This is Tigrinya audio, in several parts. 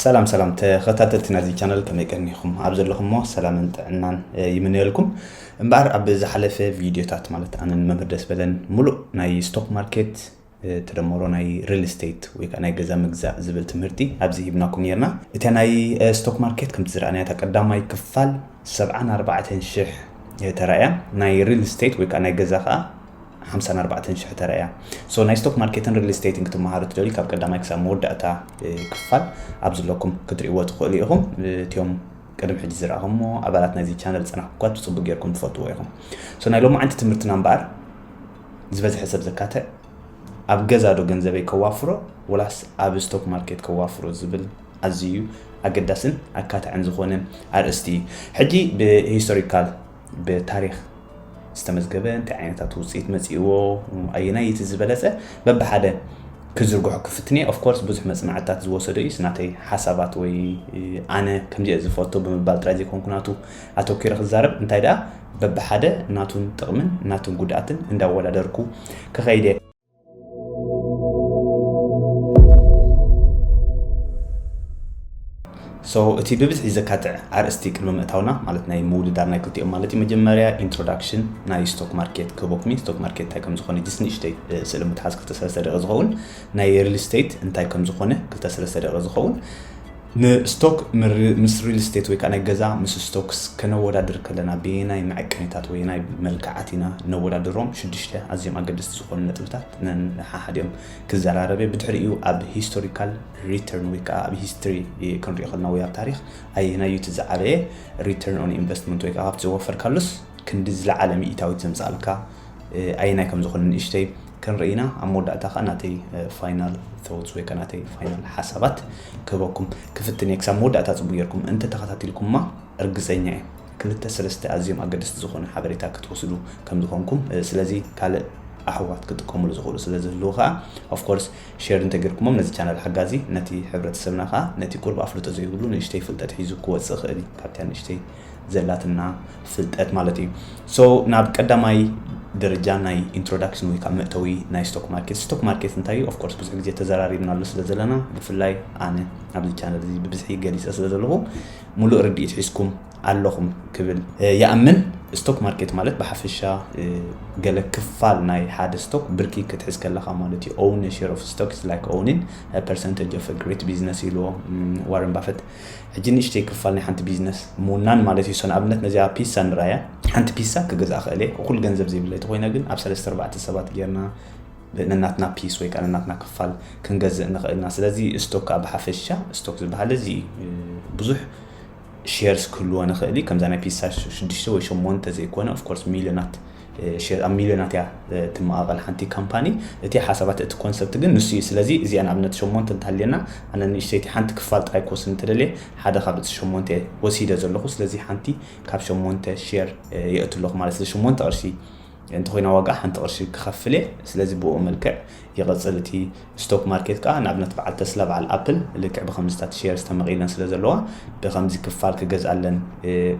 ሰላም ሰላም ተኸታተልቲ ናዚ ቻነል፣ ከመይ ቀኒኹም? ኣብ ዘለኹሞ ሰላምን ጥዕናን ይምነየልኩም። እምበኣር ኣብ ዝሓለፈ ቪድዮታት፣ ማለት ኣነን መምህር ደስ በለን፣ ሙሉእ ናይ ስቶክ ማርኬት ተደመሮ ናይ ሪል ስቴት ወይ ከዓ ናይ ገዛ ምግዛእ ዝብል ትምህርቲ ኣብዚ ሂብናኩም ነርና። እታ ናይ ስቶክ ማርኬት ከምቲ ዝረኣናያ እታ ቀዳማይ ክፋል ሰብዓን ኣርባዕተን ሽሕ ተራእያ፣ ናይ ሪል ስቴት ወይ ከዓ ናይ ገዛ ከዓ ሓምሳን ኣርባዕተን ሽሕ ተራእያ። So ናይ ስቶክ ማርኬትን ሪል ስቴትን ክትመሃሩ ትደልዩ፣ ካብ ቀዳማይ ክሳብ መወዳእታ ክፋል ኣብ ዝለኩም ክትርእይዎ ትኽእሉ ኢኹም። እቲኦም ቅድም ሕጂ ዝረኣኹሞ ኣባላት ናይዚ ቻነል ዝፀናሕኩም እኳ ብፅቡቅ ጌርኩም ትፈልጥዎ ኢኹም። So ናይ ሎማዓንቲ ትምህርትና እምበኣር ዝበዝሐ ሰብ ዘካትዕ፣ ኣብ ገዛ ዶ ገንዘበይ ከዋፍሮ ወላስ ኣብ ስቶክ ማርኬት ከዋፍሮ ዝብል ኣዝዩ ኣገዳስን ኣካታዕን ዝኾነ ኣርእስቲ እዩ። ሕጂ ብሂስቶሪካል፣ ብታሪኽ ዝተመዝገበ እንታይ ዓይነታት ውፅኢት መፂእዎ፣ ኣየናይ እቲ ዝበለፀ በብሓደ ክዝርግሖ ክፍትን እየ። Of course ብዙሕ መፅናዕትታት ዝወሰደ እዩ፣ ናተይ ሓሳባት ወይ ኣነ ከምዚኦ ዝፈቶ ብምባል ጥራይ ዘይኮንኩ ናቱ ኣተኪረ ክዛረብ፣ እንታይ ደኣ በብሓደ ናቱን ጥቕምን ናቱን ጉድኣትን እንዳወዳደርኩ ክኸይድ እየ። So እቲ ብብዝሒ ዘካትዕ ኣርእስቲ ቅድሚ ምእታውና፣ ማለት ናይ ምውድዳር ናይ ክልቲኦም ማለት እዩ፣ መጀመርያ ኢንትሮዳክሽን ናይ ስቶክ ማርኬት ክህበኩም እዩ። ስቶክ ማርኬት እንታይ ከም ዝኾነ ጅስ ንእሽተይ ስእሊ ምትሓዝ ክልተ ሰለስተ ደቂቕ ዝኸውን፣ ናይ ሪል ስቴት እንታይ ከም ዝኾነ ክልተ ሰለስተ ደቂቕ ዝኸውን፣ ንስቶክ ምስ ሪል ስቴት ወይ ከዓ ናይ ገዛ ምስ ስቶክስ ከነወዳድር ከለና ብየናይ መዐቀኒታት ወይ ናይ መልክዓት ኢና ነወዳድሮም? ሽዱሽተ ኣዝዮም ኣገደስቲ ዝኾኑ ነጥብታት ነንሓሓዲኦም ክዘራረበ። ብድሕሪኡ ኣብ ሂስቶሪካል ሪተርን ወይ ከዓ ኣብ ሂስትሪ ክንሪኦ ከለና ወይ ኣብ ታሪኽ ኣየናዩ እቲ ዝዓበየ ሪተርን ኦን ኢንቨስትመንት ወይ ከዓ ካብቲ ዝወፈርካሉስ ክንዲ ዝለዓለ ሚእታዊት ዘምፃልካ ኣየናይ ከም ዝኾነ ንእሽተይ ክንርኢ ኢና። ኣብ መወዳእታ ከዓ ናተይ ፋይናል ቶትስ ወይ ከዓ ናተይ ፋይናል ሓሳባት ክህበኩም ክፍትን እየ። ክሳብ መወዳእታ ፅቡቅ ጌርኩም እንተተኸታቲልኩማ እርግፀኛ እየ ክልተ ሰለስተ ኣዝዮም ኣገደስቲ ዝኾነ ሓበሬታ ክትወስዱ ከም ዝኾንኩም። ስለዚ ካልእ ኣሕዋት ክጥቀሙሉ ዝኽእሉ ስለ ዝህልዉ ከዓ፣ of course ሼር እንተጌርኩሞም ነዚ ቻነል ሓጋዚ፣ ነቲ ሕብረተሰብና ከዓ ነቲ ቁሩብ ኣፍልጦ ዘይብሉ ንእሽተይ ፍልጠት ሒዙ ክወፅእ ይኽእል እዩ። ካብታ ንእሽተይ ዘላትና ፍልጠት ማለት እዩ። So ናብ ቀዳማይ ደረጃ ናይ ኢንትሮዳክሽን ወይ ከዓ መእተዊ ናይ ስቶክ ማርኬት፣ ስቶክ ማርኬት እንታይ እዩ? Of course ብዙሕ ግዜ ተዘራሪብናሉ ስለ ዘለና፣ ብፍላይ ኣነ ኣብዚ ቻነል እዚ ብብዝሒ ገሊፀ ስለ ዘለኹ፣ ሙሉእ ርድኢት ሒዝኩም ኣለኹም ክብል ይኣምን። ስቶክ ማርኬት ማለት ብሓፈሻ ገለ ክፋል ናይ ሓደ ስቶክ ብርኪ ክትሕዝ ከለኻ ማለት እዩ። Own a share of stock is like owning a percentage of a great business ኢልዎ ዋረን ባፈት። ሕጂ ንእሽተይ ክፋል ናይ ሓንቲ ቢዝነስ ምውናን ማለት እዩ። So ንኣብነት ነዚኣ ፒሳ ንርኣያ። ሓንቲ ፒሳ ክገዝኣ ክእል እየ፣ እኹል ገንዘብ ዘይብለይ ተኮይና ግን ኣብ ሰለስተ ኣርባዕተ ሰባት ጌርና ነናትና ፒስ ወይ ከዓ ነናትና ክፋል ክንገዝእ ንኽእል ኢና። ስለዚ ስቶክ ከዓ ብሓፈሻ ስቶክ ዝበሃል እዚ ብዙሕ ሼርስ ክህልዎ ንኽእል እዩ። ከምዛ ናይ ፒሳ ሽዱሽተ ወይ ሸሞንተ ዘይኮነ፣ of course ሚልዮናት ኣብ ሚልዮናት እያ ትመቓቐል ሓንቲ ካምፓኒ። እቲ ሓሳባት እቲ ኮንሰፕት ግን ንሱ እዩ። ስለዚ እዚኣ ንኣብነት ሸሞንተ እንተሃልየና፣ ኣነ ንእሽተይቲ ሓንቲ ክፋል ጥራይ ክወስድ እንተደልየ ሓደ ካብ እቲ ሸሞንተ ወሲደ ዘለኹ። ስለዚ ሓንቲ ካብ ሸሞንተ ሼር የእቱ ኣለኹ ማለት። ስለዚ ሸሞንተ ቅርሺ እንተኮይና ዋጋ ሓንቲ ቅርሺ ክኸፍል እየ። ስለዚ ብኡ መልክዕ ይቐጽል። እቲ ስቶክ ማርኬት ከዓ ንኣብነት በዓል ተስላ፣ በዓል ኣፕል ልክዕ ብከምዚታት ሼርስ ተመቒለን ስለ ዘለዋ ብከምዚ ክፋል ክገዝኣለን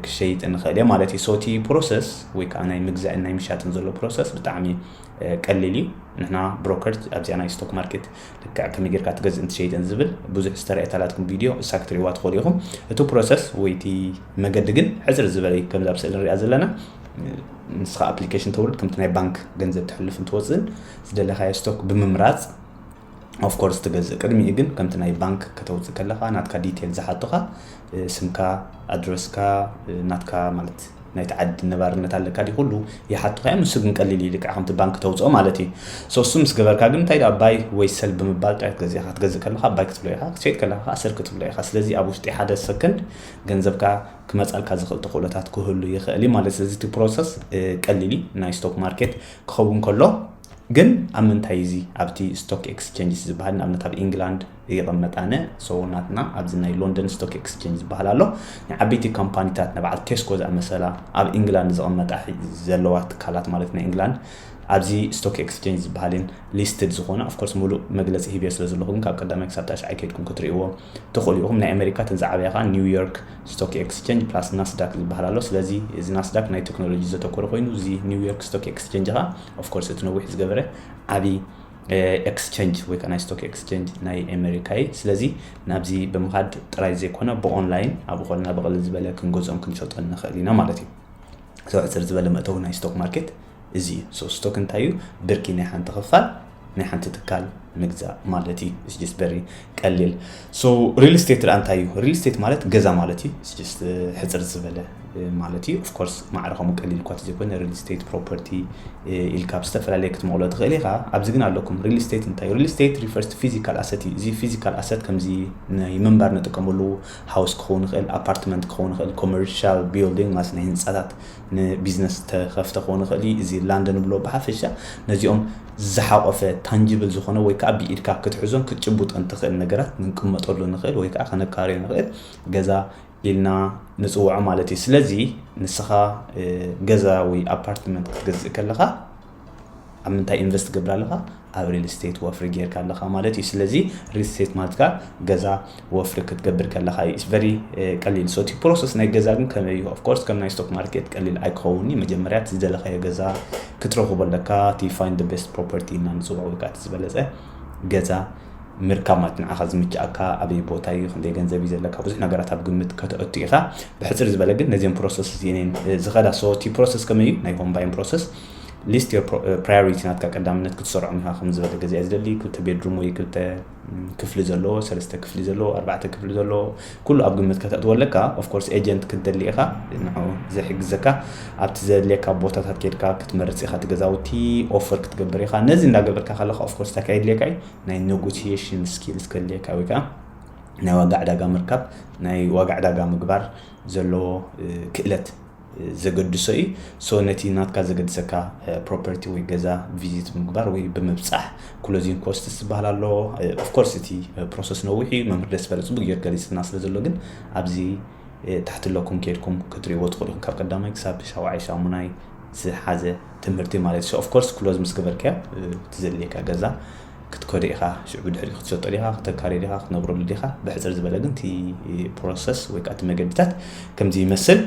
ክሸይጥን ንኽእል እየ ማለት እዩ። So እቲ ፕሮሰስ ወይ ከዓ ናይ ምግዛእን ናይ ምሻጥን ዘሎ ፕሮሰስ ብጣዕሚ ቀሊል እዩ። ንሕና ብሮከር ኣብዚኣ ናይ ስቶክ ማርኬት ልክዕ ከመይ ጌርካ ትገዝእን ትሸይጥን ዝብል ብዙሕ ዝተረእየታላትኩም ቪድዮ እሳ ክትርእይዋ ትኽእሉ ኢኹም። እቲ ፕሮሰስ ወይ እቲ መገዲ ግን ሕፅር ዝበለ እዩ። ከምዚ ኣብ ስእሊ ንሪኣ ዘለና ንስኻ ኣፕሊኬሽን ተውርድ፣ ከምቲ ናይ ባንክ ገንዘብ ትሕልፍን ትወፅእን ዝደለኻዮ ስቶክ ብምምራፅ of course ትገዝእ። ቅድሚኡ ግን ከምቲ ናይ ባንክ ከተውፅእ ከለኻ ናትካ ዲቴል ዝሓቱኻ፣ ስምካ፣ ኣድረስካ፣ ናትካ ማለት ናይቲ ዓዲ ነባርነት ኣለካ ድዩ ኩሉ ይሓቱኻ እዮም። ንሱ ግን ቀሊል እዩ፣ ልክዕ ከምቲ ባንክ ተውፅኦ ማለት እዩ። So እሱ ምስ ገበርካ ግን እንታይ ደኣ ባይ ወይ ሰል ብምባል ጥራይ ክትገዝእ ኢኻ። ክትገዝእ ከለኻ ባይ ክትብሎ ኢኻ፣ ክትሸይጥ ከለኻ ከዓ ሰል ክትብሎ ኢኻ። ስለዚ ኣብ ውሽጢ ሓደ ሰከንድ ገንዘብካ ክመፃልካ ዝኽእል ተኽእሎታት ክህሉ ይኽእል እዩ ማለት። ስለዚ እቲ ፕሮሰስ ቀሊል እዩ ናይ ስቶክ ማርኬት ክኸውን ከሎ። ግን ኣብ ምንታይ እዚ ኣብቲ ስቶክ ኤክስቼንጅስ ዝበሃል ንኣብነት ኣብ ኢንግላንድ ይቕመጥ ኣነ። So ናትና ኣብዚ ናይ ሎንደን ስቶክ ኤክስቼንጅ ዝበሃል ኣሎ። ናይ ዓበይቲ ካምፓኒታት ናይ በዓል ቴስኮ ዝኣመሰላ ኣብ ኢንግላንድ ዝቕመጣ ዘለዋ ትካላት ማለት ናይ ኢንግላንድ ኣብዚ ስቶክ ኤክስቼንጅ ዝበሃል እየን ሊስትድ ዝኾነ። Of course ሙሉእ መግለፂ ሂብዮ ስለ ዘለኹ ግን ካብ ቀዳማይ ክሳብ ታሽዓይ ከይድኩም ክትርእይዎ ትኽእሉ ኢኹም። ናይ ኣሜሪካ እተን ዝዓበያ ከዓ ኒውዮርክ ስቶክ ኤክስቼንጅ ፕላስ ናስዳክ ዝበሃል ኣሎ። ስለዚ እዚ ናስዳክ ናይ ቴክኖሎጂ ዘተኮረ ኮይኑ እዚ ኒውዮርክ ስቶክ ኤክስቼንጅ ከዓ of course እቲ ነዊሕ ዝገበረ ዓብዪ exchange ወይ ከዓ ናይ stock exchange ናይ ኣሜሪካ እዩ። ስለዚ ናብዚ ብምኻድ ጥራይ ዘይኮነ ብኦንላይን ኣብኡ ኮልና ብቐልል ዝበለ ክንገዝኦን ክንሸጦን ንኽእል ኢና ማለት እዩ። So ሕፅር ዝበለ መእተዊ ናይ stock market እዚ እዩ። So stock እንታይ እዩ? ብርኪ ናይ ሓንቲ ክፋል ናይ ሓንቲ ትካል ምግዛእ ማለት እዩ። It's just very ቀሊል። So real estate ደኣ እንታይ እዩ? Real estate ማለት ገዛ ማለት እዩ። It's just ሕፅር ዝበለ ማለት እዩ። Of course ማዕረ ከምኡ ቀሊል እኳ ዘይኮነ real estate property ኢልካ ብዝተፈላለየ ክትመቕሎ ትኽእል ኢኻ። ኣብዚ ግን ኣለኩም real estate እንታይ እዩ? Real estate refers to physical asset እዩ። እዚ physical asset ከምዚ ናይ ምንባር ንጥቀመሉ house ክኸውን ይኽእል፣ apartment ክኸውን ይኽእል፣ commercial building ማለት ናይ ህንፃታት ንቢዝነስ ተኸፍተ ክኸውን ይኽእል እዩ። እዚ land ንብሎ ብሓፈሻ ነዚኦም ዝሓቆፈ ታንጅብል ዝኾነ ወይ ከዓ ብኢድካ ክትሕዞን ክትጭቡጦን ትኽእል ነገራት ንቅመጠሉ ንኽእል ወይ ከዓ ከነካርዮ ንኽእል ገዛ ኢልና ንፅውዖ ማለት እዩ። ስለዚ ንስኻ ገዛ ወይ ኣፓርትመንት ክትገዝእ ከለኻ ኣብ ምንታይ ኢንቨስት ትገብር ኣለኻ? ኣብ real estate ወፍሪ ጌርካ ኣለኻ ማለት እዩ። ስለዚ real estate ማለት ከዓ ገዛ ወፍሪ ክትገብር ከለኻ እዩ። It's very ቀሊል። So እቲ process ናይ ገዛ ግን ከመይ እዩ? Of course ከም ናይ stock market ቀሊል ኣይክኸውን እዩ። መጀመርያ እቲ ዝደለኻዮ ገዛ ክትረኽቦ ኣለካ። እቲ find the best property እና ንፅውዖ ወይ ከዓ እቲ ዝበለፀ ገዛ ምርካብ ማለት ንዓኻ ዝምችኣካ ኣበይ ቦታ እዩ፣ ክንደይ ገንዘብ እዩ ዘለካ፣ ብዙሕ ነገራት ኣብ ግምት ከተእቱ ኢኻ። ብሕፅር ዝበለ ግን ነዚኦም process እዚኤን ዝኸዳ። So እቲ process ከመይ እዩ? ናይ home buying process list your priority ናትካ ቀዳምነት ክትሰርዖም ኢኻ። ከም ዝበለ ገዛ እየ ዝደሊ፣ ክልተ ቤድሩም ወይ ክልተ ክፍሊ ዘለዎ፣ ሰለስተ ክፍሊ ዘለዎ፣ ኣርባዕተ ክፍሊ ዘለዎ፣ ኩሉ ኣብ ግምት ከተእትዎ ኣለካ። Of course agent ክትደሊ ኢኻ፣ ንዑ ዝሕግዘካ ኣብቲ ዘድልየካ ቦታታት ኬድካ ክትመርፅ ኢኻ። እቲ ገዛውቲ offer ክትገብር ኢኻ። ነዚ እንዳገበርካ ከለካ of course እንታይ ከየድልየካ እዩ? ናይ negotiation skills ከድልየካ ወይ ከዓ ናይ ዋጋ ዕዳጋ ምርካብ፣ ናይ ዋጋ ዕዳጋ ምግባር ዘለዎ ክእለት ዘገድሶ እዩ። So ነቲ ናትካ ዘገድሰካ property ወይ ገዛ visit ብምግባር ወይ ብምብፃሕ closing costs ዝበሃል ኣሎ። Of course እቲ process ነዊሕ እዩ። መምህር ደስበለ ፅቡቅ ገይሩ ገሊፅልና ስለ ዘሎ ግን ኣብዚ ታሕቲ ኣለኩም ከይድኩም ክትሪእዎ ትኽእሉ ኢኹም። ካብ ቀዳማይ ክሳብ ሻውዓይ ሻሙናይ ዝሓዘ ትምህርቲ ማለት እዩ። Of course close ምስ ገበርካዮ እቲ ዘድልየካ ገዛ ክትከዶ ኢኻ። ሽዑ ብድሕሪኡ ክትሸጦ ዲኻ፣ ክተካርዮ ዲኻ፣ ክትነብረሉ ዲኻ? ብሕፅር ዝበለ ግን እቲ process ወይ ከዓ እቲ መገድታት ከምዚ ይመስል።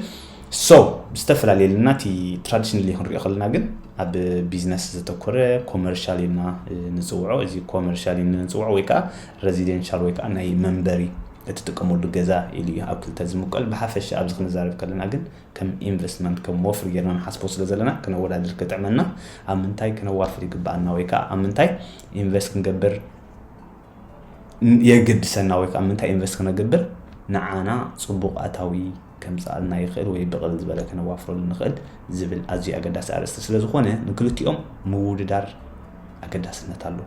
So ብዝተፈላለየ ኢልና እቲ traditionally ክንሪኦ ከለና ግን ኣብ ቢዝነስ ዘተኮረ commercial ኢልና ንፅውዖ። እዚ commercial ኢልና ንፅውዖ ወይ ከዓ residential ወይ ከዓ ናይ መንበሪ እትጥቀመሉ ገዛ ኢሉ እዩ ኣብ ክልተ ዝምቀል። ብሓፈሻ ኣብዚ ክንዛረብ ከለና ግን ከም ኢንቨስትመንት ከም ወፍሪ ጌርና ንሓስቦ ስለ ዘለና ክነወዳድር ክጥዕመና ኣብ ምንታይ ክነዋፍር ይግበኣና ወይ ከዓ ኣብ ምንታይ ኢንቨስት ክንገብር የገድሰና ወይ ከዓ ምንታይ ኢንቨስት ክነገብር ንዓና ፅቡቕ ኣታዊ ከምፅኣልና ይኽእል ወይ ብቕል ዝበለ ክነዋፍረሉ ንኽእል ዝብል ኣዝዩ ኣገዳሲ ኣርእስቲ ስለ ዝኾነ ንክልቲኦም ምውድዳር ኣገዳስነት ኣለዎ።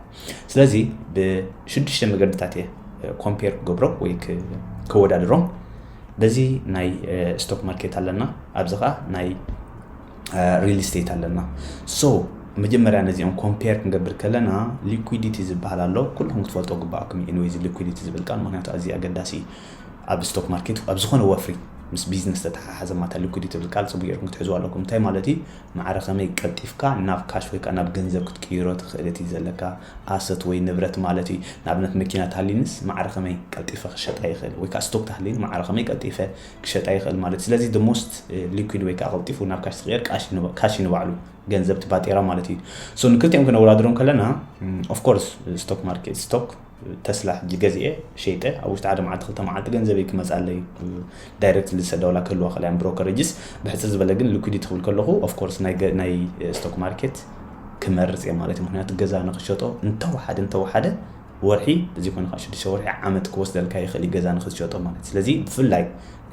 ስለዚ ብሽዱሽተ መገድታት እየ ኮምፔር ክገብሮም ወይ ከወዳድሮም። በዚ ናይ ስቶክ ማርኬት ኣለና፣ ኣብዚ ከዓ ናይ ሪል ስቴት ኣለና። So መጀመርያ ነዚኦም ኮምፔር ክንገብር ከለና ሊኩዊዲቲ ዝበሃል ኣሎ። ኩልኩም ክትፈልጦ ግባኣኩም እዩ። Anyways ሊኩዊዲቲ ዝብል ቃል ምክንያቱ ኣዝዩ ኣገዳሲ እዩ። ኣብ ስቶክ ማርኬት ኣብ ዝኾነ ወፍሪ ምስ ቢዝነስ ተተሓሓዘ ማታ ሊኩዊዲቲ ዝብል ቃል ፅቡቅ ጌርኩም ክትሕዝዎ ኣለኩም። እንታይ ማለት እዩ? ማዕረ ከመይ ቀልጢፍካ ናብ ካሽ ወይ ከዓ ናብ ገንዘብ ክትቅይሮ ትኽእል እቲ ዘለካ ኣሰት ወይ ንብረት ማለት እዩ። ንኣብነት መኪና ተሃልዩንስ ማዕረ ከመይ ቀልጢፈ ክሸጣ ይኽእል ወይ ከዓ ስቶክ ተሃልዩኒ ማዕረ ከመይ ቀልጢፈ ክሸጣ ይኽእል ማለት እዩ። ስለዚ the most liquid ወይ ከዓ ቀልጢፉ ናብ ካሽ ዝቕየር ካሽ እዩ ንባዕሉ ገንዘብ እቲ ባጤራ ማለት እዩ። So ንክልቲኦም ክነወዳድሮም ከለና of course ስቶክ ማርኬት ስቶክ ተስላ ሕጂ ገዚኤ ሸይጠ ኣብ ውሽጢ ሓደ መዓልቲ ክልተ መዓልቲ ገንዘበይ ክመፅኣለይ ዳይሬክት ዝሰደውላ ክህልዋ ከለያን ብሮከሬጅስ ብሕፅር ዝበለ ግን ሊኩዊዲቲ ክብል ከለኹ of course ናይ ስቶክ ማርኬት ክመርፅ እየ ማለት እዩ። ምክንያቱ ገዛ ንክሸጦ እንተወሓደ እንተወሓደ ወርሒ እዚ ኮነ ከዓ ሽዱሽተ ወርሒ ዓመት ክወስደልካ ይኽእል እዩ ገዛ ንክትሸጦ ማለት። ስለዚ ብፍላይ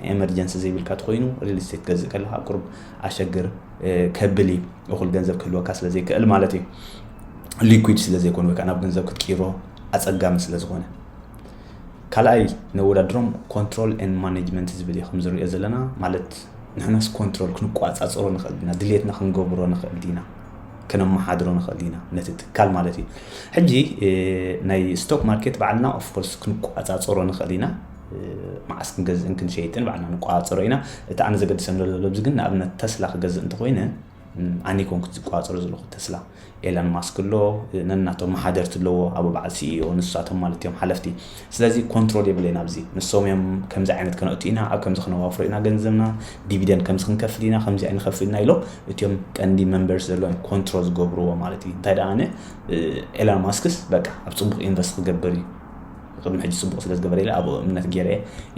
ናይ ኤመርጀንሲ ዘይብልካ ተኮይኑ ሪል ስቴት ገዝእ ከለካ ቁሩብ ኣሸግር ከብል እዩ። እኹል ገንዘብ ክህልወካ ስለ ዘይክእል ማለት እዩ። ሊኩዊድ ስለ ዘይኮነ ወይ ከዓ ናብ ገንዘብ ክትቅይሮ ኣፀጋሚ ስለ ዝኾነ። ካልኣይ ነወዳድሮም ኮንትሮል ኤንድ ማኔጅመንት ዝብል እዩ። ከምዚ ንሪኦ ዘለና ማለት ንሕናስ ኮንትሮል ክንቋፃፀሮ ንኽእል ዲና፣ ድሌትና ክንገብሮ ንኽእል ዲና፣ ክነመሓድሮ ንኽእል ዲና ነቲ ትካል ማለት እዩ። ሕጂ ናይ ስቶክ ማርኬት ባዕልና ኦፍኮርስ ክንቋፃፀሮ ንኽእል ኢና። መዓስ ክንገዝእን ክንሸይጥን ባዕልና ንቋፃፀሮ ኢና። እቲ ኣነ ዘገድሰኒ ዘሎ ኣብዚ ግን ንኣብነት ተስላ ክገዝእ እንተኮይነ ኣነ ኮንኩ ዝቋፀሩ ዘለኹ ተስላ። ኤላን ማስክ ኣሎ፣ ነናቶም መሓደርቲ ኣለዎ፣ ኣብ በዓል ሲኢኦ ንሳቶም ማለት እዮም ሓለፍቲ። ስለዚ ኮንትሮል የብለይን ኣብዚ። ንሶም እዮም ከምዚ ዓይነት ከነእቱ ኢና፣ ኣብ ከምዚ ከነዋፍሮ ኢና ገንዘብና፣ ዲቪደንድ ከምዚ ክንከፍል ኢና፣ ከምዚ ኣይንኸፍል ኢና ኢሎም እቲኦም ቀንዲ መንበርስ ዘለዎም ኮንትሮል ዝገብርዎ ማለት እዩ። እንታይ ደኣ ኣነ ኤላን ማስክስ በቃ ኣብ ፅቡቅ ኢንቨስት ክገብር እዩ። ቅድሚ ሕጂ ፅቡቅ ስለ ዝገበረ ኢለ ኣብኡ እምነት ገይረ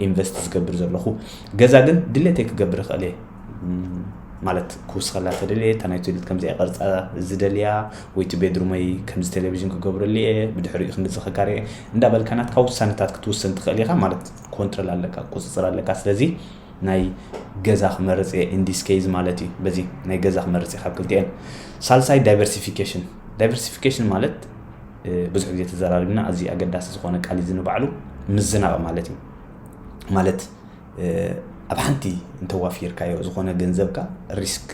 ኢንቨስት ዝገብር ዘለኹ። ገዛ ግን ድሌተይ ክገብር ይኽእል እየ። ማለት ክውስኸላ ተደልየ፣ እታ ናይ ቶይለት ከምዚኣ ቅርፃ ዝደልያ ወይ እቲ ቤድሩመይ ከምዚ ቴሌቪዥን ክገብረሉ እየ፣ ብድሕሪኡ ክንድዚ ከጋርየ እንዳበልካ ናትካ ውሳነታት ክትውስን ትኽእል ኢኻ። ማለት ኮንትሮል ኣለካ፣ ቁፅፅር ኣለካ። ስለዚ ናይ ገዛ ክመርፅ እየ in this case ማለት እዩ። በዚ ናይ ገዛ ክመርፅ እየ ካብ ክልቲኤን። ሳልሳይ ዳይቨርሲፊኬሽን። ዳይቨርሲፊኬሽን ማለት ብዙሕ ግዜ ተዘራሪብና ኣዝዩ ኣገዳሲ ዝኾነ ቃል እዩ ንባዕሉ ምዝናቕ ማለት እዩ። ማለት ኣብ ሓንቲ እንተዋፊርካዮ ዝኾነ ገንዘብካ ሪስክ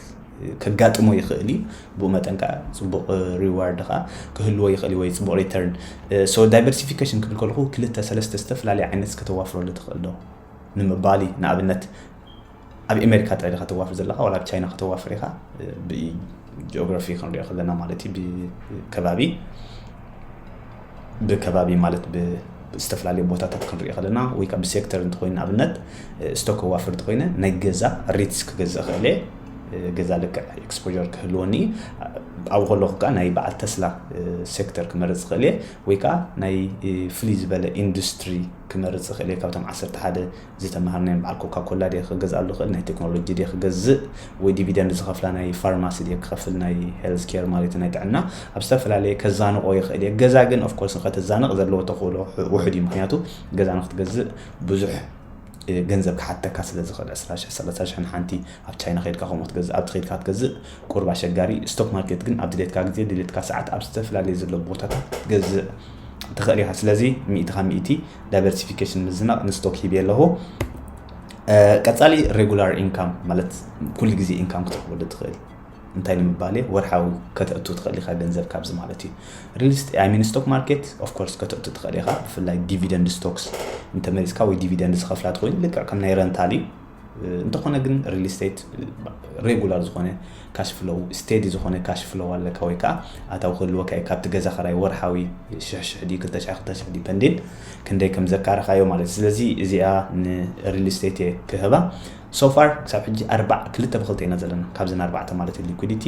ከጋጥሞ ይኽእል እዩ። ብኡ መጠን ከዓ ፅቡቕ ሪዋርድ ከዓ ክህልዎ ይኽእል እዩ ወይ ፅቡቕ ሪተርን። So ዳይቨርሲፊኬሽን ክብል ከለኹ ክልተ ሰለስተ ዝተፈላለየ ዓይነት ከተዋፍረሉ ትኽእል ዶ ንምባል እዩ። ንኣብነት ኣብ ኣሜሪካ ጥራይ ዲኻ ተዋፍር ዘለኻ ዋላ ኣብ ቻይና ከተዋፍር ኢኻ? ብጂኦግራፊ ክንሪኦ ከለና ማለት እዩ ብከባቢ ብከባቢ ማለት ብዝተፈላለዩ ቦታታት ክንሪኦ ከለና ወይ ከዓ ብሴክተር እንተኮይኑ ንኣብነት ስቶክ ከዋፍር እንተኮይነ ናይ ገዛ ሪትስ ክገዝእ ክእል እየ። ገዛ ልክዕ ኤክስፖር ክህልወኒ ኣብ ከለኩ ከዓ ናይ በዓል ተስላ ሴክተር ክመርፅ ክእል እየ ወይ ከዓ ናይ ፍልይ ዝበለ ኢንዱስትሪ ክመርፅ ክእል እየ ካብቶም ዓሰርተ ሓደ ዝተማሃርናዮም በዓል ኮካ ኮላ ድየ ክገዝኣሉ ክእል ናይ ቴክኖሎጂ ድየ ክገዝእ ወይ ዲቪደንድ ዝኸፍላ ናይ ፋርማሲ ድየ ክኸፍል ናይ ሄልዝ ኬር ማለት ናይ ጥዕና ኣብ ዝተፈላለየ ከዛንቆ ይኽእል እየ። ገዛ ግን ኦፍኮርስ ንኸተዛንቕ ዘለዎ ተኽእሎ ውሑድ እዩ። ምክንያቱ ገዛ ንክትገዝእ ብዙሕ ገንዘብ ክሓተካ ስለ ዝኽእል ዕስራ ሽሕ ሰላሳ ሽሕ ንሓንቲ ኣብ ቻይና ከይድካ ከምኡ ክትገዝእ ኣብቲ ከይድካ ክትገዝእ ቁርብ ኣሸጋሪ። ስቶክ ማርኬት ግን ኣብ ድሌትካ ግዜ ድሌትካ ሰዓት ኣብ ዝተፈላለየ ዘሎ ቦታታት ክትገዝእ ትኽእል ኢኻ። ስለዚ ሚእቲ ካብ ሚእቲ ዳይቨርሲፊኬሽን ምዝናቕ ንስቶክ ሂብ ኣለኹ። ቀፃሊ ሬጉላር ኢንካም ማለት ኩሉ ግዜ ኢንካም ክትረክበሉ ትኽእል እንታይ ንምባል ወርሓዊ ከተእቱ ትኽእል ኢኻ ገንዘብ ካብዚ ማለት እዩ። ሪል ስቴት ሚን ስቶክ ማርኬት ኦፍኮርስ ከተእቱ ትኽእል ኢኻ። ብፍላይ ዲቪደንድ ስቶክስ እንተመሪፅካ ወይ ዲቪደንድ ዝኸፍላ ትኮይኑ ልክዕ ከም ናይ ረንታል እዩ። እንተኾነ ግን ሪል ስቴት ሬጉላር ዝኾነ ካሽ ፍሎው ስቴዲ ዝኾነ ካሽ ፍሎው ኣለካ ወይ ከዓ ኣታዊ ክህልወካ እዩ ካብቲ ገዛ ኸራይ ወርሓዊ ሽሕ ሽሕ ድዩ ክልተ ሽሕ ክልተ ሽሕ ዲፐንዲን ክንደይ ከም ዘካረኻዮ ማለት። ስለዚ እዚኣ ንሪል ስቴት እየ ክህባ። ሶፋር ክሳብ ሕጂ ኣርባዕ ክልተ ብክልተ ኢና ዘለና ካብዘን ኣርባዕተ ማለት እዩ። ሊኩዲቲ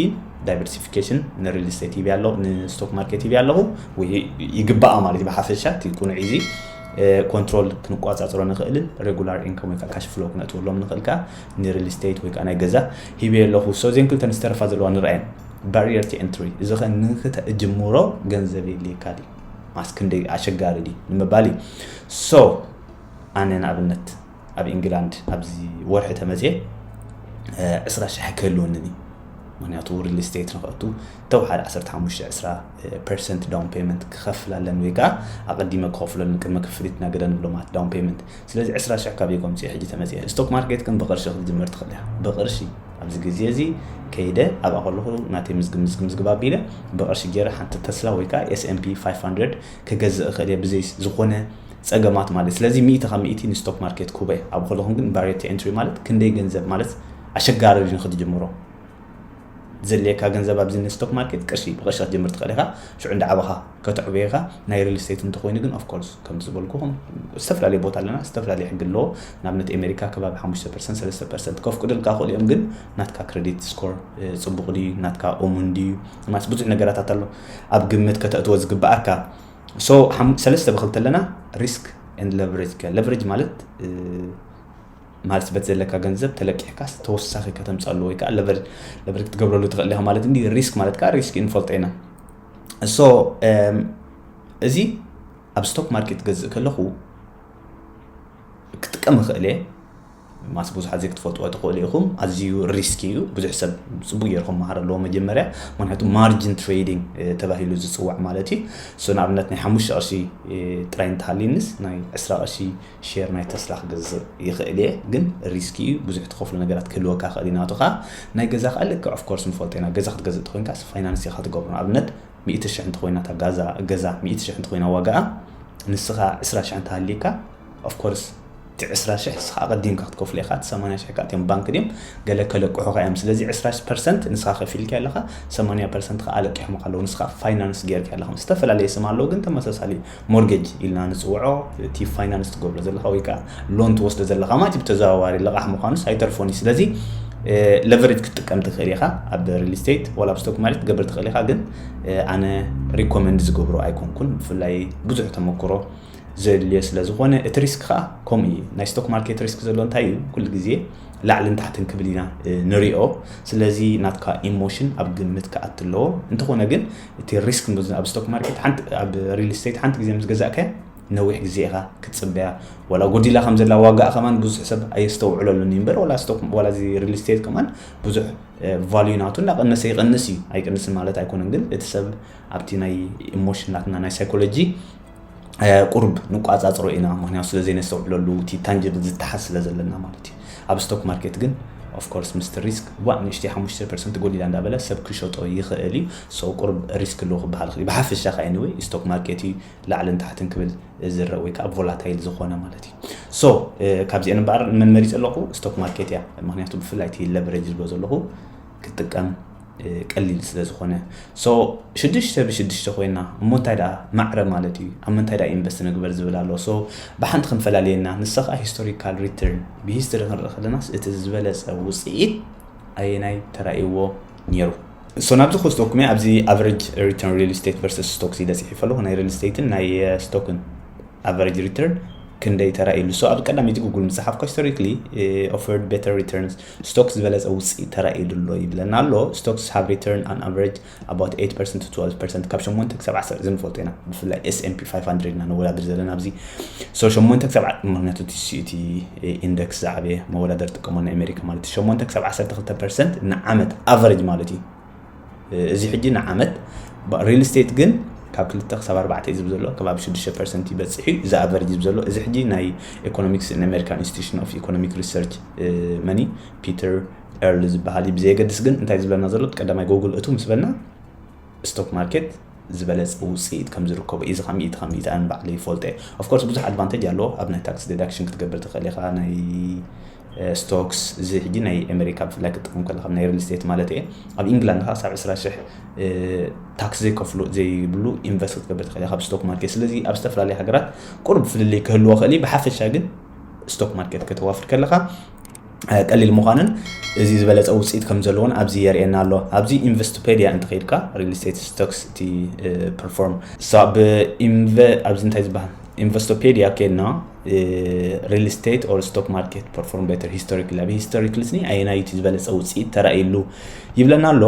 ዳይቨርሲፊኬሽን ንሪል ስቴት ሂብ ኣለኹ ንስቶክ ማርኬት ሂብ ኣለኹ ወይ ይግባኣ ማለት እዩ። ብሓፈሻ እቲ ቁኑዕ ኢዚ ኮንትሮል ክንቋፃፅሮ ንኽእልን ሬጉላር ኢንካም ወይ ከዓ ካሽ ፍሎ ክነእትወሎም ንኽእል ከዓ ንሪል ስቴት ወይ ከዓ ናይ ገዛ ሂበ ኣለኹ። So ዜን ክልተ ንዝተረፋ ዘለዋ ንርኣየን። ባሪየር ቲ ኤንትሪ እዚ ኸ ንክተእጅምሮ ገንዘብ የድልየካ ድዩ ማስ ክንደይ ኣሸጋሪ ድዩ ንምባል እዩ። So ኣነ ንኣብነት ኣብ ኢንግላንድ ኣብዚ ወርሒ ተመፅየ ዕስራ ሽሕ ክህልወኒ እዩ። ምክንያቱ ሪል ስቴት ንክእቱ ተው ሓደ ዓሰርተ ሓሙሽተ ዕስራ ፐርሰንት ዳውን ፔመንት ክኸፍል ኣለኒ ወይ ከዓ ኣቐዲመ ክኸፍለሉ ቅድሚ ክፍሊት ናገደ ንብሎ ማለት ዳውን ፔመንት። ስለዚ ዕስራ ሽሕ ካበይ ከምፅኡ ሕጂ ተመፅየ። ስቶክ ማርኬት ግን ብቕርሺ ክትጅምር ትኽእል ኢኻ። ብቕርሺ ኣብዚ ግዜ እዚ ከይደ ኣብኣ ከለኹ ናተይ ምዝግብ ምዝግብ ምዝግብ ኣቢለ ብቕርሺ ገይረ ሓንቲ ተስላ ወይ ከዓ S and P five hundred ክገዝእ እኽእል እየ ብዘይ ዝኾነ ፀገማት ማለት። ስለዚ ሚእቲ ካብ ሚእቲ ንስቶክ ማርኬት ኩበ ኣብ ከለኹም ግን ባሪየር ቱ ኤንትሪ ማለት ክንደይ ገንዘብ ማለት ኣሸጋሪ እዩ ንክትጅምሮ ዘድልየካ ገንዘብ ኣብዚ ንስቶክ ማርኬት ቅርሺ ብቅርሺ ክትጅምር ትኽእል ኢኻ። ሽዑ እንዳዓበኻ ከተዕብዮ ኢኻ። ናይ ሪል ስቴት እንተኮይኑ ግን ኦፍኮርስ ከም ዝበልኩኹም ዝተፈላለዩ ቦታ ኣለና፣ ዝተፈላለዩ ሕጊ ኣለዎ። ንኣብነት ኣሜሪካ ከባቢ ሓሙሽተ ፐርሰንት ሰለስተ ፐርሰንት ከፍቅዱልካ ክእሉ እዮም፣ ግን ናትካ ክሬዲት ስኮር ፅቡቕ ድዩ፣ ናትካ እሙን ድዩ፣ ማለት ብዙሕ ነገራታት ኣሎ ኣብ ግምት ከተእትዎ ዝግበኣካ። So ሰለስተ ብክልተ ኣለና፣ ሪስክ ኤንድ ለቨሬጅ። ለቨሬጅ ማለት ማለት በቲ ዘለካ ገንዘብ ተለቂሕካ ተወሳኺ ከተምፀሉ ወይ ከዓ ለቨሬጅ ክትገብረሉ ትኽእል ኢኻ ማለት እንዲ። ሪስክ ማለት ከዓ ሪስክ ንፈልጦ ኢና። So እዚ ኣብ ስቶክ ማርኬት ገዝእ ከለኹ ክጥቀም ይኽእል እየ። ማስ ብዙሓት ዘይክትፈልጥዎ ትኽእሉ ኢኹም። ኣዝዩ ሪስኪ እዩ። ብዙሕ ሰብ ፅቡቅ ገይርኩም መሃር ኣለዎ መጀመርያ፣ ምክንያቱ ማርጅን ትሬዲንግ ተባሂሉ ዝፅዋዕ ማለት እዩ። So ንኣብነት ናይ ሓሙሽተ ቅርሺ ጥራይ እንተሃልዩንስ ናይ ዕስራ ቅርሺ ሼር ናይ ተስላ ክገዝእ ይኽእል እየ፣ ግን ሪስኪ እዩ። ብዙሕ ትኸፍሎ ነገራት ክህልወካ ክእል እዩ። ናቱ ከዓ ናይ ገዛ ከዓ ልክዕ ኦፍኮርስ ንፈልጦ ኢና። ገዛ ክትገዝእ ተኮይንካ ፋይናንስ ኢኻ ትገብሮ። ንኣብነት ሚእቲ ሽሕ እንተኮይና እታ ጋዛ ገዛ ሚእቲ ሽሕ እንተኮይና ዋጋኣ ንስኻ ዕስራ ሽሕ እንተሃልዩካ ኦፍኮርስ እቲ ዕስራ ሽሕ ንስኻ ኣቐዲምካ ክትከፍሎ ኢኻ። እቲ ሰማንያ ሽሕ ከዓ እቲኦም ባንክ ድዮም ገለ ከለቅሑኻ እዮም። ስለዚ ዕስራ ፐርሰንት ንስኻ ከፊልካ ኣለኻ፣ ሰማንያ ፐርሰንት ከዓ ኣለቂሖምካ ኣለዉ። ንስኻ ፋይናንስ ጌርካ ኣለኻ። ዝተፈላለየ ስም ኣለዎ፣ ግን ተመሳሳሊ ሞርጌጅ ኢልና ንፅውዖ። እቲ ፋይናንስ ትገብሮ ዘለኻ ወይ ከዓ ሎን ትወስዶ ዘለኻ ማለት እዩ፣ ብተዘዋዋሪ ለቓሕ ምዃኑስ ኣይተርፎን እዩ። ስለዚ ለቨሬጅ ክትጥቀም ትኽእል ኢኻ። ኣብ ሪል ስቴት ዋላ ኣብ ስቶክ ማርኬት ክትገብር ትኽእል ኢኻ፣ ግን ኣነ ሪኮመንድ ዝገብሮ ኣይኮንኩን። ብፍላይ ብዙሕ ተመክሮ ዘድልዮ ስለ ዝኾነ፣ እቲ ሪስክ ከዓ ከምኡ እዩ። ናይ ስቶክ ማርኬት ሪስክ ዘሎ እንታይ እዩ? ኩሉ ግዜ ላዕልን ታሕትን ክብል ኢና ንሪኦ። ስለዚ ናትካ ኢሞሽን ኣብ ግምት ክኣቲ ኣለዎ። እንተኾነ ግን እቲ ሪስክ ኣብ ስቶክ ማርኬት፣ ኣብ ሪል ስቴት ሓንቲ ግዜ ምስ ገዛእካያ ነዊሕ ግዜ ኢኻ ክትፅበያ። ዋላ ጎዲላ ከም ዘላ ዋጋኣ ከማን ብዙሕ ሰብ ኣየስተውዕለሉን እዩ እምበር፣ ዋላ ስቶክ ዋላ እዚ ሪል ስቴት ከማን ብዙሕ ቫልዩ ናቱ እናቀነሰ ይቀንስ እዩ። ኣይቀንስን ማለት ኣይኮነን፣ ግን እቲ ሰብ ኣብቲ ናይ ኢሞሽን ናትና ናይ ሳይኮሎጂ ቁሩብ ንቋጻጽሮ ኢና። ምክንያቱ ስለ ዘይነስተውዕለሉ፣ እቲ ታንጅብል ዝተሓዝ ስለ ዘለና ማለት እዩ። ኣብ ስቶክ ማርኬት ግን ኦፍኮርስ ምስቲ ሪስክ ዋእ ንእሽተይ ሓሙሽተ ፐርሰንት ጎዲላ እንዳበለ ሰብ ክሸጦ ይኽእል እዩ። ሶ ቁሩብ ሪስክ ኣለዎ ክበሃል ይኽእል እዩ። ብሓፈሻ ከዓ ኤኒወይ ስቶክ ማርኬት እዩ ላዕልን ታሕትን ክብል ዝረእ ወይ ከዓ ቮላታይል ዝኾነ ማለት እዩ። ሶ ካብዚአን እምበኣር መን መሪፀ ኣለኹ? ስቶክ ማርኬት እያ። ምክንያቱ ብፍላይ እቲ ለቨሬጅ ዝብሎ ዘለኹ ክጥቀም ቀሊል ስለ ዝኾነ። ሶ ሽዱሽተ ብሽዱሽተ ኮይና እሞ እንታይ ደኣ ማዕረ ማለት እዩ? ኣብ ምንታይ ደኣ ኢንቨስት ንግበር ዝብል ኣሎ። ሶ ብሓንቲ ክንፈላልየና፣ ንሳ ከዓ ሂስቶሪካል ሪተርን። ብሂስትሪ ክንርኢ ከለናስ እቲ ዝበለጸ ውፅኢት ኣየናይ ተራእይዎ ነይሩ? ሶ ናብዚ ክወስደኩም እየ። ኣብዚ ኣቨሬጅ ሪተርን ሪል ስቴት ቨርሰስ ስቶክስ ኢለ ፅሒፈ ኣለኹ። ናይ ሪል ስቴትን ናይ ስቶክን ኣቨሬጅ ሪተርን ክንደይ ተራእይሉ? ሶ ኣብ ቀዳመይቲ ጉግል ምፅሓፍካ ሂስቶሪክሊ ኦፈርድ ቤተር ሪተርንስ፣ ስቶክስ ዝበለፀ ውፅኢት ተራእይሉ ኣሎ ይብለና ኣሎ። Stocks have returned on average about eight percent to twelve percent ካብ ሸሞንተ ክሳብ ዓሰርተ፣ እዚ ንፈልጦ ኢና። ብፍላይ S and P five hundred ኢና ነወዳድር ዘለና ኣብዚ። ሶ ሸሞንተ ክሳብ ዓ-፣ ምክንያቱ እቲ ሲ-፣ እቲ ኢንደክስ ዝዓበየ መወዳደሪ ጥቀሞ ናይ ኣሜሪካ ማለት እዩ። ሸሞንተ ክሳብ ዓሰርተ ክልተ ፐርሰንት ንዓመት ኣቨሬጅ ማለት እዩ። እዚ ሕጂ ንዓመት ሪል ስቴት ግን ካብ ክልተ ክሳብ ኣርባዕተ እዩ ዝብ ዘሎ፣ ከባቢ ሽዱሽተ ፐርሰንት ይበፅሕ እዩ እዚ ኣቨሬጅ ዝብ ዘሎ። እዚ ሕጂ ናይ ኢኮኖሚክስ፣ ናይ ኣሜሪካን ኢንስቲቱሽን ኦፍ ኢኮኖሚክ ሪሰርች መኒ ፒተር ኤርል ዝበሃል እዩ። ብዘየገድስ ግን እንታይ ዝብለና ዘሎ? ቀዳማይ ጎግል እቱ ምስ በልና ስቶክ ማርኬት ዝበለፀ ውፅኢት ከም ዝርከቦ እዩ። እዚ ካብ ሚእቲ ካብ ሚእቲ ኣነ ባዕለይ ይፈልጦ እየ። ኦፍኮርስ ብዙሕ ኣድቫንቴጅ ኣለዎ። ኣብ ናይ ታክስ ዲዳክሽን ክትገብር ትኽእል ኢኻ። ናይ ስቶክስ እዚ ሕጂ ናይ ኣሜሪካ ብፍላይ ክትጥቀም ከለካ ናይ ሪል ስቴት ማለት እየ። ኣብ ኢንግላንድ ከዓ ክሳብ ዕስራ ሽሕ ታክስ ዘይከፍሉ ዘይብሉ ኢንቨስት ክትገብር ትኽእል ኢኻ ኣብ ስቶክ ማርኬት። ስለዚ ኣብ ዝተፈላለዩ ሃገራት ቁሩብ ፍልልይ ክህልዎ ክእል እዩ። ብሓፈሻ ግን ስቶክ ማርኬት ከተዋፍር ከለካ ቀሊል ምዃንን እዚ ዝበለፀ ውፅኢት ከም ዘለዎን ኣብዚ የርእየና ኣሎ። ኣብዚ ኢንቨስቶፔድያ እንተኸይድካ ሪል ስቴት ስቶክስ እቲ ፐርፎርም ብ ኣብዚ እንታይ ዝበሃል ኢንቨስቶፔድያ ከይድና ሪል ስቴት ኦር ስቶክ ማርኬት ፐርፎርም ቤተር ሂስቶሪክሊ፣ ኣብ ሂስቶሪክሊ ስኒ ኣየናይ እቲ ዝበለፀ ውፅኢት ተራእይሉ ይብለና ኣሎ።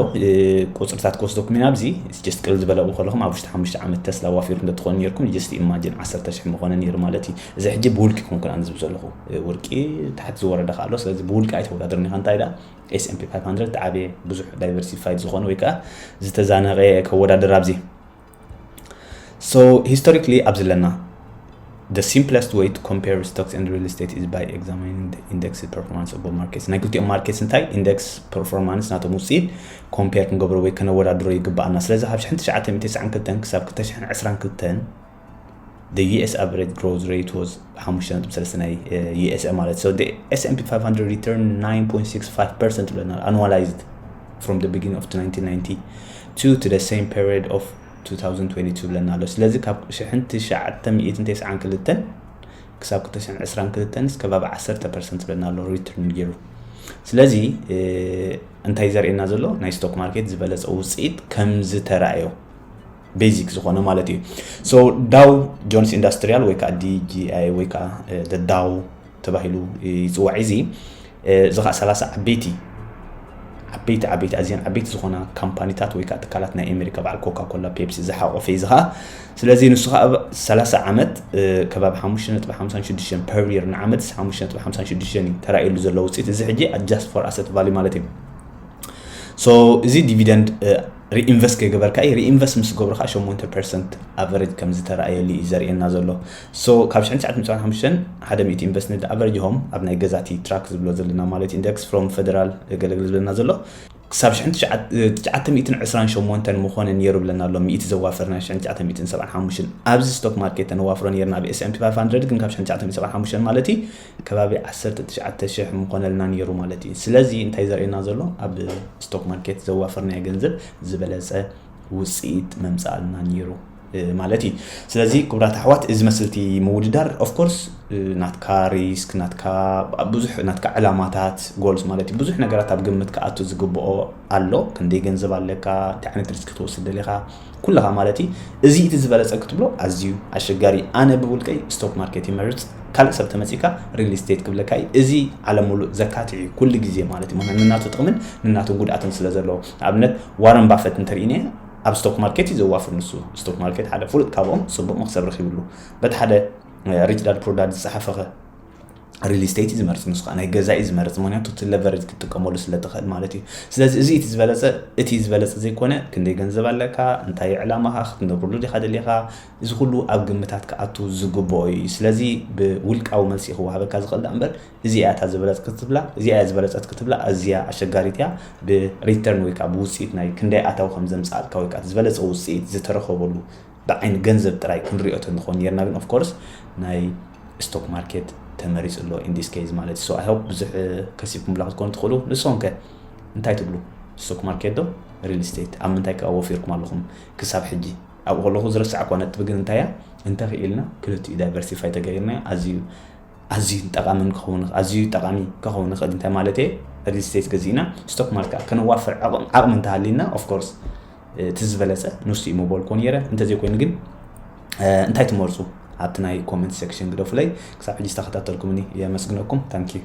ቁፅርታት ክወስደኩም ኢና ኣብዚ ጀስት ቅል ዝበለቁ ከለኹም ኣብ ውሽጢ ሓሙሽተ ዓመት ተስላ ዋፊርኩም እንተትኾኑ ነርኩም ጀስት ኢማጂን ዓሰርተ ሽሕ ምኾነ ነይሩ ማለት እዩ። እዚ ሕጂ ብውልቂ ኮንኩን ኣነ ዝብ ዘለኹ ውልቂ ታሕቲ ዝወረደ ከ ኣሎ። ስለዚ ብውልቂ ኣይተወዳደርን ኢኻ። እንታይ ዳ S and P five hundred ዓብየ ብዙሕ ዳይቨርሲፋይድ ዝኾነ ወይ ከዓ ዝተዛነቀ ከወዳደር ኣብዚ። So historically ኣብዚ ኣለና the simplest way to compare stocks and real estate is by examining the index performance of both markets። ናይ ክልቲኦም ማርኬትስ እንታይ ኢንደክስ ፐርፎርማንስ ናቶም ውፅኢት ኮምፔር ክንገብሮ ወይ ከነወዳድሮ ይግባኣና። ስለዚ ካብ ሽሕን ትሽዓተ ሚእቲ ተስዓን ክልተን ክሳብ ክልተ ሽሕን ዕስራን ክልተን the U S average growth rate was ሓሙሽተ ነጥቢ ሰለስተ ናይ U S ማለት so the S and P five hundred return nine point six five percent ብለና annualized from the beginning of nineteen ninety two to the same period of two thousand twenty-two ብለና ኣሎ። ስለዚ ካብ ሽሕን ትሽዓተ ሚእትን ተስዓን ክልተን ክሳብ ክልተ ሽሕን ዕስራን ክልተንስ ከባቢ ዓሰርተ ፐርሰንት ብለና ኣሎ ሪተርን ገይሩ። ስለዚ እንታይ ዘርእየና ዘሎ ናይ ስቶክ ማርኬት ዝበለፀ ውፅኢት ከም ዝተራእዮ ቤዚክ ዝኾነ ማለት እዩ። So Dow Jones Industrial ወይ ከዓ D J I ወይ ከዓ ዳው ተባሂሉ ይፅዋዕ። እዚ እዚ ከዓ ሰላሳ ዓበይቲ ዓበይቲ ዓበይቲ ኣዝየን ዓበይቲ ዝኾና ካምፓኒታት ወይ ከዓ ትካላት ናይ ኣሜሪካ በዓል ኮካ ኮላ፣ ፔፕሲ ዝሓቆፈ እዩ እዚ ከዓ። ስለዚ ንሱ ከዓ ኣብ ሰላሳ ዓመት ከባቢ ሓሙሽተ ነጥቢ ሓምሳ ሽዱሽተ ፐር ይር ንዓመት ሓሙሽተ ነጥቢ ሓምሳ ሽዱሽተ እዩ ተራእየሉ ዘሎ ውፅኢት። እዚ ሕጂ adjust for asset value ማለት እዩ። So እዚ ዲቪደንድ ሪኢንቨስት ከይገበርካ እዩ። ሪኢንቨስት ምስ ገብሩ ከዓ ሸሞንተ ፐርሰንት ኣቨሬጅ ከም ዝተረኣየሉ እዩ ዘርእየና ዘሎ። So ካብ ሽሕን ትሽዓተ ሚእትን ሓሙሽተን ሓደ ሚእቲ ኢንቨስትመንት ኣቨሬጅ ሆም ኣብ ናይ ገዛቲ ትራክ ዝብሎ ዘለና ማለት ኢንደክስ ፍሮም ፌደራል ገለግል ዝብለና ዘሎ ክሳብ ሽሕን ትሽዓተ ሚእትን ዕስራን ሸሞንተን ምኾነ ነይሩ ብለና ኣሎ። ሚእቲ ዘዋፈርና ሽሕን ትሽዓተ ሚእትን ሰብዓን ሓሙሽተን ኣብዚ stock market ተነዋፍሮ ነይርና ብ S and P five hundred፣ ግን ካብ ሽሕን ትሽዓተ ሚእትን ሰብዓን ሓሙሽተን ማለት እዩ ከባቢ ዓሰርተ ትሽዓተ ሽሕ ምኾነልና ነይሩ ማለት እዩ። ስለዚ እንታይ ዘርእየና ዘሎ ኣብ stock market ዘዋፈርናዮ ገንዘብ ዝበለጸ ውፅኢት መምጻእልና ነይሩ ማለት እዩ። ስለዚ ክቡራት ኣሕዋት እዚ መስልቲ ምውድዳር of course ናትካ risk ናትካ ብዙሕ ናትካ ዕላማታት goals ማለት እዩ ብዙሕ ነገራት ኣብ ግምት ክኣቱ ዝግብኦ ኣሎ። ክንደይ ገንዘብ ኣለካ፣ እንታይ ዓይነት risk ክትወስድ ደሊኻ፣ ኩልኻ ማለት እዩ። እዚ እቲ ዝበለጸ ክትብሎ ኣዝዩ ኣሸጋሪ። ኣነ ብውልቀይ stock market ይመርጽ። ካልእ ሰብ ተመጺካ real estate ክብለካ እዩ። እዚ ዓለም ሙሉእ ዘካትዕ እዩ ኩሉ ግዜ ማለት እዩ። ምክንያቱ ንናቱ ጥቕምን ንናቱን ጉድኣትን ስለ ዘለዎ። ንኣብነት ዋረን ባፈት እንተርኢነ ኣብ stock market እዩ ዘዋፍር ንሱ። Stock market ሓደ ፍሉጥ ካብኦም ጽቡቕ መክሰብ ረኺብሉ። በቲ ሓደ Rich Dad Poor Dad ዝጸሓፈኸ real estate እዩ ዝመርጽ፣ ንሱ ከዓ ናይ ገዛ እዩ ዝመርጽ። ምክንያቱ እቲ leverage ክትጥቀመሉ ስለ ትኽእል ማለት እዩ። ስለዚ እዚ እቲ ዝበለጸ እቲ ዝበለጸ ዘይኮነ ክንደይ ገንዘብ ኣለካ፣ እንታይ ዕላማኻ፣ ክትነብርሉ ዲኻ ደሊኻ፣ እዚ ኩሉ ኣብ ግምታት ክኣቱ ዝግብኦ እዩ። ስለዚ ብውልቃዊ መልሲ ክወሃበካ ዝኽእል ዳኣ እምበር እዚኣ እያ እታ ዝበለጸት ክትብላ፣ እዚኣ እያ ዝበለጸት ክትብላ ኣዝያ ኣሸጋሪት እያ። ብ return ወይ ከዓ ብውፅኢት ናይ ክንደይ ኣታዊ ከም ዘምፅኣልካ ወይ ከዓ ዝበለጸ ውፅኢት ዝተረኸበሉ ብዓይኒ ገንዘብ ጥራይ ክንሪኦ ተንኾን ነርና፣ ግን of course ናይ stock market ተመሪጹ ኣሎ in this case ማለት እዩ። So I hope ብዙሕ ከሲብኩምላ ክትኮኑ ትኽእሉ። ንስኹም ከ እንታይ ትብሉ? Stock market ዶ real estate? ኣብ ምንታይ ከ ወፊርኩም ኣለኹም ክሳብ ሕጂ? ኣብኡ ከለኹ ዝረሳዕኳ ነጥቢ ግን እንታይ እያ? እንተኽኢልና ክልቲኡ diversify ተገይርና ኣዝዩ ኣዝዩ ጠቓምን ክኸውን ኣዝዩ ጠቓሚ ክኸውን ይኽእል። እንታይ ማለት እየ? Real estate ገዚእና stock market ከነዋፍር ዓቕም ዓቕሚ እንተሃልዩና of course እቲ ዝበለጸ ንሱ እዩ ምበልኮ ነይረ። እንተዘይኮይኑ ግን እንታይ ትመርጹ? ኣብቲ ናይ comment section ግደፉለይ። ክሳብ ሕጂ ዝተኸታተልኩምኒ የመስግነኩም። Thank you።